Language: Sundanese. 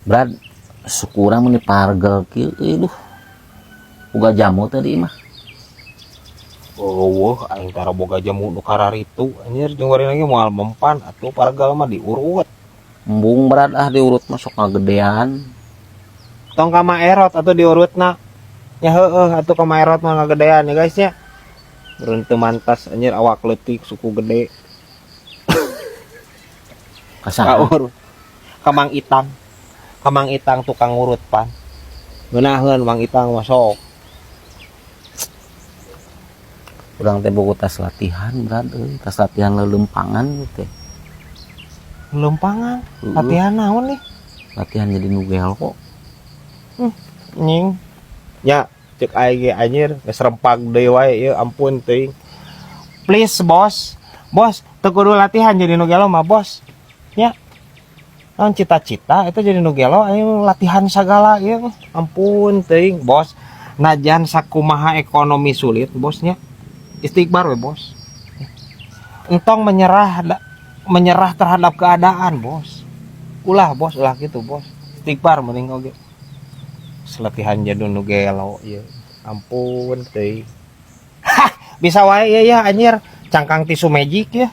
Brad, suku urang meni pargel kieu euy, duh. Boga jamu tadi mah. Oh, aing tara boga jamu nu kararitu anjir, jeung warina ge moal mempan atuh pargal mah diurut. Embung, Brad, ah, diurut mah sok ngagedean. Tong ka Mak Erot atuh diurutna. Nya heueuh atuh, ka Mak Erot mah ngagedean ya, guys, nya. Beureun teu mantas anjir, awak leutik suku gede. Ka saha? Kaurut. Ka Mang Itang. Ka Mang Itang tukang urut pan. Ngeunaheun Mang Itang mah sok. Urang teh boga tas latihan, Brad, euy, tas latihan lelempangan teh. Lempangan. Heeh. Latihan naon nih? Latihan jadi nu gelo. Nying. Ya, cek aing ge anjir, geus rempag deui wae ieu, ampun teuing. Please, bos. Bos, teu kudu latihan jadi nu gelo mah, bos. Ya. Naon cita-cita itu jadi nu gelo, ayo latihan sagala ieu. Ampun teuing, bos. Najan sakumaha ekonomi sulit, bosnya. Istighfar we, bos. Entong menyerah menyerah terhadap keadaan, bos. Ulah, bos, ulah gitu, bos. Istighfar mending oge. Latihan jadi nu gelo ieu. Ampun teuing. Hah, bisa wae ya ya anjir, cangkang tisu magic ya.